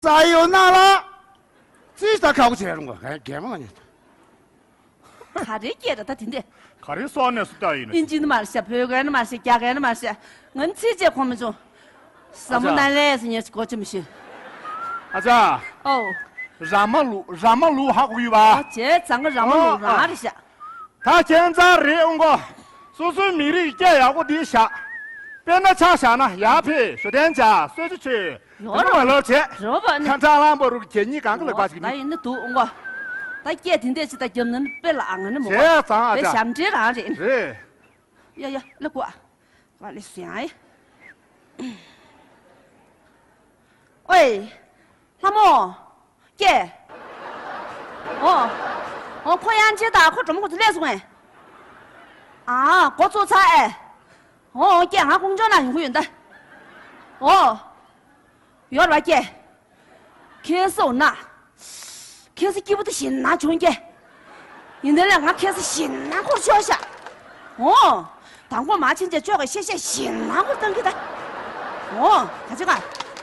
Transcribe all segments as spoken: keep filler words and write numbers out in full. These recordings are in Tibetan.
ས་ཡོད་ན་ལ། ཙི་ད་ཁག་པོ་བྱས་རུང་ག་རྒན་མ་ཉན། ག་རེ་སྐད་ར་ད་དེ་འདྲས། ག་རེ་སོག་ནས་སུ་ལྟ་ཡིན་ཨིན་ཇི་ནི་མ་རེད་ཤག་བོད་སྐད་ནི་མ་རེད་ཤག་རྒྱ་སྐད་ནི་མ་རེད་ཤག་ང་ཚིག་བཅད་གོ་མི་བྱུང་། ཟ་མོ་ཨ་ཅག་ན་ལས་སི་ཉེ་གོ་ཆི་མི་ཤེས། ཨ་ཅག་ཨོ། ར་མ་ལུག་ར་མ་ལུག་ཧ་གོ་ཡོད་པ། ཨོ་བྱས་ཙང་གི་ར་མ་ལུག་ཨོ་རང་རེད་ཤག་ད་ཁྱད་མཚར་རེད་ཨུ་མགོ། སོ་སོའི་མི་རིགས་སྐད་ཡག་པོ་འདི་བཞག་དཔེར་ན་ཆ་བཞག་ན་ཡར་ཕེབས་ཞོ་ལྡན་བྱ་གསོལ་ཇ་མཆོད། ཡོ་དེ་ནི་མ་ལོབས་བྱས། རོ་བ་ནི། ཁ་ཁྲ་ལང་པ་རུ་གད་སྙིགས་གང་གི་ལ་བ་ཅིག་ད་ནི། ཡིན་ནི་འདུག་ཨུ་མགོ། ད་སྐད་དེ་འདྲས་ཅི་ད་རྒྱབ་ན་ནི་དཔེ་ལ་ཨ་ང་ནི་མོ། བྱས་ཙང་ཨ་དཔེ་ཅག་ཞབས་འདྲེན་རང་རེད། རེད། ཡ་ཡ་ལ་གོ་ཨ། ང་ལས་སུ་ཡང་ཨེ། ཨོའི། ལྷ་མོ། ཀྱེ། ཨོ། ཨོ་ཁོ་ཡང་ཅི་ད་ཁོ་གྲོ་མོ་ཁོ་ཚོ་ལས་སོང་ཨེ། ཨ་འགོ་ཚུགས་ཚར་ཨེ། ཨོ་ཀྱེ་ང་ཀུང་ཅོ་ན་ཡོང་གི་ཡོད་ད། ཨོ། ཡོད་ར་ཀྱེ། ཁྱེད་སོང་ན། ཁྱེད་སི་སྐྱིད་པོ་དུ་ཞིན་ན་བྱུང་ཀྱེ། ཡིན་དེ་ལས་ང་ཁྱེད་སི་ཞིན་ན་འཁོར་ཆོག་ཤག་ཨོ། དང་པོ་མ་ཕྱིན་ཆད་ཅོག་གི་ཤེ་ཤེ་ཞིན་ན་འཁོར་བཏང་གི་ད། ཨོ། ག་ཅི་ག་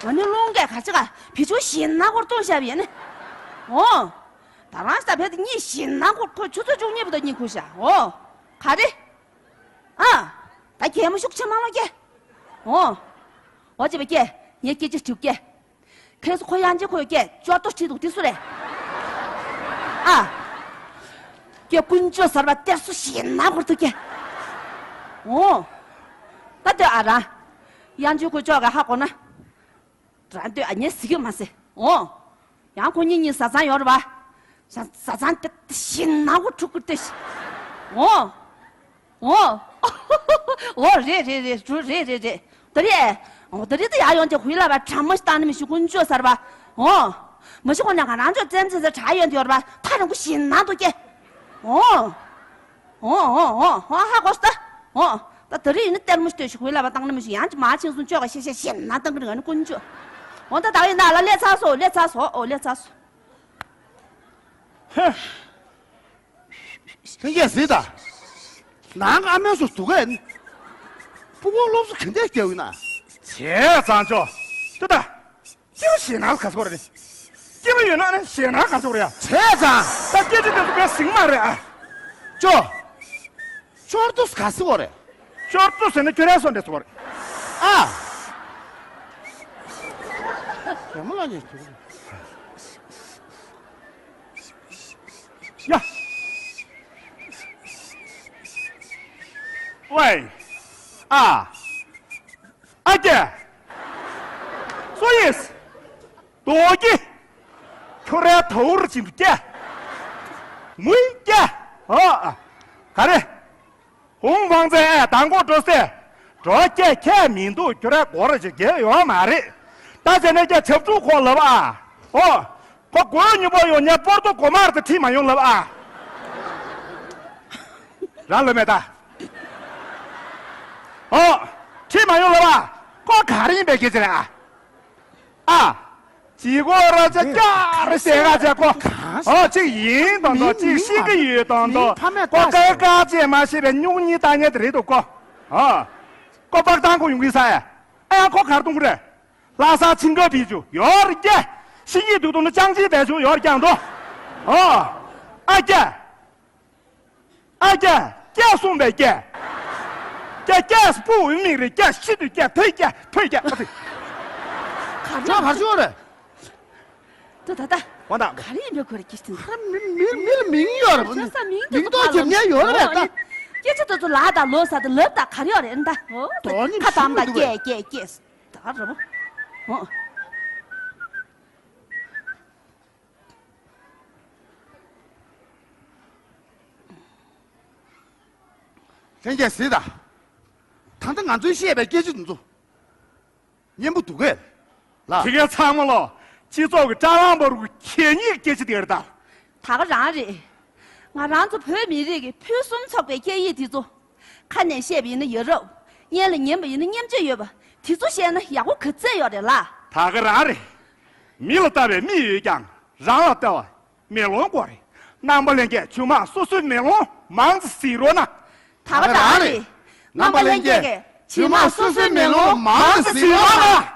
ང་ནི་རླུང་གས་ག་ཅི་ག་བི་ཆུ་ཞིན་ན་འཁོར་བཏང་ཤག་ཡིན་ནི། ཨོ། ད་རང་ས་བེད་གཉིས་ཞིན་ན་འཁོར་ཁོ་ཆུ་ཚོད་བཅུ་གཉིས་པོ་ད་གཉིད་ཁུག་ཤག་ཨོ། ག་རེ། ཨ། ད་གད་མོ་ཤུགས་ཆེ་མ་ལོ་ཀྱེ། ཨོ། འོ་ཅེ་བ་ཀྱེ། ངས་སྐད་ཆ་དྲིས་ཀྱེ། ཁྱེད་ཚོ་ཁོ་ཡང་ཅི་ཁོ་ཡོད་ཀྱེ་ཅོ་ཏོ་ཁྲིད་འདུག་དེ་སུ་རེད། ཨ། ཀྱེ་ཀུན་སྤྱོད་གསར་པ་གཏེར་སུ་ཞིག་ན་ཧུར་ཐུག་ཀྱེ། ཨོ། ད་ལྟོས་ཨ་རང་། ཡང་ཅི་ཁོ་ཅོག་ག་ཧ་གོ་ན། རང་ལྟོས་ཨ་ཉེ་ཟི་གི་མ་ཟེ། ཨོ། ཡང་ཁོ་གཉིས་གཉིས་བཟའ་ཚང་ཡོད་རེད་པ། བཟའ་བཟའ་ཚང་དེ་ཞིག་ན་ཧུར་ཐུག་གི་ལྟོས་ཤིག་ཨོ། ཨོ། ཨོ་རེད་རེད་རེད་རུ་རེད་རེད་རེད། ད་རེད། ཨོ་ད་རེད་ད་ཡ་ཡོང་དེ་ཧུའི་ལ་བ་གྲང་མོ་ཞིག་བཏང་ནི་མི་ཞུ་ཀུན་སྤྱོད་གསར་པ། ཨོ། མ་ཞུ་ཁོ་ན་ག་རང་ཚོ་བཙན་འཛིན་ས་དྲག་ཡོང་དེ་ཡོད་རེད་པ་ཐ་རང་ཁུ་ཞིག་ན་འདུག་ཀྱེ། ཨོ། ཨོ་ཨོ་ཨོ་ཨོ་ཧ་གོ་སྟ། ཨོ། ད་ད་རེས་ཡིན་ན་ལྟད་མོ་ཞིག་ལྟོས་ཤིག་ཧུའི་ལ་བ་བཏང་ནི་མི་ཞུ་ཡང་ཅི་མ་ཆིང་སོང་ཅོག་ག་ཤེ་ཤེ་ཞིག་ན་བཏང་གི་རེད་ང་ནི་ཀུན་སྤྱོད། ཨོ་ད་ད་ཡིན་ན་ལ་ལས་ཚ་སོ་ལས་ཚ་སོ་ཨོ་ལས་ཚ་སོ། ཧེ། ལྷན་རྒྱས་གཟིགས་དང་། ནང་གི་ཨ་མའི་སུ་འདུག་གས། ཕྲུ་གུ་སློབ་གསོ་ག་འདྲས་སྐྱེལ་ཡོད་ན། བྱས་ཙང་ཆོག་ཏུ་ད། སྐྱེ་བ་ཞེད་སྣང་ག་ཟེར་བ་རེད། སྐྱེ་བ་ཡོད་ན་ནི་ཞེད་སྣང་ག་ཟེར་བ་རེད། བྱས་ཙང་། ད་སྐྱེ་ཆེ་དེ་ཚོ་བས་ཟིང་མ་རེད་ཨ། ཅོ། ཅོར་ཏུ་ག་ཟེར་བ་རེད། ཅོར་ཏུ་ཟེར་ན་ཁྱོད་རའི་སོ་འདྲ་ཟེར་བ་རེད། ཨ། རྒན་མོ་ལ་ཉེ་ཁྱོད། ཡ། ཝེ། ཨ། ཨ་ཀྱེ། སུ་ཡིས། རྡོ་ཀྱི། ཁྱོད་རའི་དོར་ཅིང་སྐྱེ། མུའི་སྐྱེ། ཨ། ག་རེ། ཧུང་ཧང་ཙེ་ཨེ་དང་གོ་འགྲོ་སེ། འགྲོ་སྐྱེ་ཁྱད་མི་འདུག་ཁྱོད་རའི་སྒོ་ར་ཅིག་རྒྱལ་ཡོད་མ་རེད། ད་ཟེར་ནས་ཀྱ་ཆབ་ཕྲུག་ཁོ་ལབ་ཨ། ཨོ། ཁོ་དགོས་ཉུ་པོ་ཡོང་ཉ་པོར་ཏོ་གོ་མར་དུ་ཁྲིད་མ་ཡོང་ལབ་ཨ། རང་ལབ་མེད་ད། ཨོ། ཁྲིད་མ་ཡོང་ལབ་ཨ། ཁོ་ག་རེ་ཡིན་པའི་སྐད་ཆ་རེད་ཨ། ཨ། ཅི་གོ་ར་ཅ་ཀྱ་རེ་ཟེར་ག་ཅ་གོ། ཨོ་ཅིག་ཡིན་དང་དོ་ཅིག་ཤི་གི་ཡོད་དང་དོ་ཀོ་ཀ་ཀ་ཅེ་མ་ཤེས་པའི་སྨྱུག་གཉིས་ལྟ་ཉེ་དེ་རེད་དོ་ཀོ། ཨ། ཀོ་པག་ཏང་གོ་ཡོང་གི་ས་ཡ། ཨ་ཡང་ཁོ་གར་གཏོང་གི་རེད། ལྷ་ས་ཆིང་ག་བི་ཅུ་ཡོར་རྒྱ། ཤི་གི་དུག་དུག་ནི་ཅང་ཅི་བེ་ཅུ་ཡོར་རྒྱང་དོ། ཨོ། ཨ་རྒྱ། ཨ་ཀྱ། ཀྱ་གསུངས་པའི་ཀྱ། ཀྱ་ཀྱ་སྤུ་འུ་མིག་རེ་ཀྱ་ཤི་དུ་ཀྱ་ཐོད་ཀྱ་ཐོད་ཀྱ་ཨ་ཐི། ག་ཅོ་ག་ཅོ་རེད། ཏུ་ད་ད། འོ་ན། ག་རེ་ཡིན་པའི་ཁོ་རེ་ཀྱི་སྟེང་། ཧ་མི་མི་མི་ལ་མིང་ཡོད་རེད། ཁྱོད་ས་མིང་དེ་མིང་ཚོ་ཐོག་ཐག་ལ་ཉན་ཡོད་རེད་ད། སྐད་ཆ་དེ་ཚོ་ལ་ད་ལོ་ས་དེ་ལབ་ད་ག་རེ་ཡོད་རེད་ད། འོ། དོ་ནི་ཁ་དམ་ད་ཀྱེ་ཀྱེ་ཀྱེ། ད་རེད་པོ། འོ། ལྷན་རྒྱས་གཟིགས་དང་། ད་ལྟ་ང་ཚོས་བཤད་པའི་སྐད་ཆ་འདི་ཚོ། སྙན་པོ་འདུག་གས། ལགས། དེ་གའི་ཚང་མ་ལོ། སྤྱི་ཚོགས་ཀྱི་སྐྲ་ལངས་པ་རུ་གི་གད་སྙིགས་སྐད་ཆ་དེ་རེད་ད། ད་ག་རང་རེད། ང་རང་ཚོ་བོད་མི་རིགས་ཀྱི་ཕུན་སུམ་ཚོགས་པའི་སྐད་ཡིག་འདི་ཚོ། ཁ་ནས་བཤད་པ་ཡིན་ན་ཡ་རབས། སྙན་ལ་ཉན་པ་ཡིན་ན་སྙན་བརྗོད་ཡོད་པ། དེ་ཚོ་བཤད་ན་ཡག་པོ་ག་ཚད་ཡོད་རེད་ལ། ད་ག་རང་རེད། མི་ལ་ལྟ་བའི་མིག་ཡོད་ཀྱང་རང་ལ་ལྟ་བ་མེ་ལོང་དགོས་རེད། རྣམ་པ་ལྷན་རྒྱས་ཇུས་མང་སོ་སོའི་མེ་ལོང་མང་ཙམ་གཟིགས་རོགས་གནང་། ད་ག་རང་རེད། རྣམ་པ་ལྷན་རྒྱས་ཇུས་མང་སོ་སོའི་མེ་ལོང་མང་ཙམ་གཟིགས་རོགས་གནང་།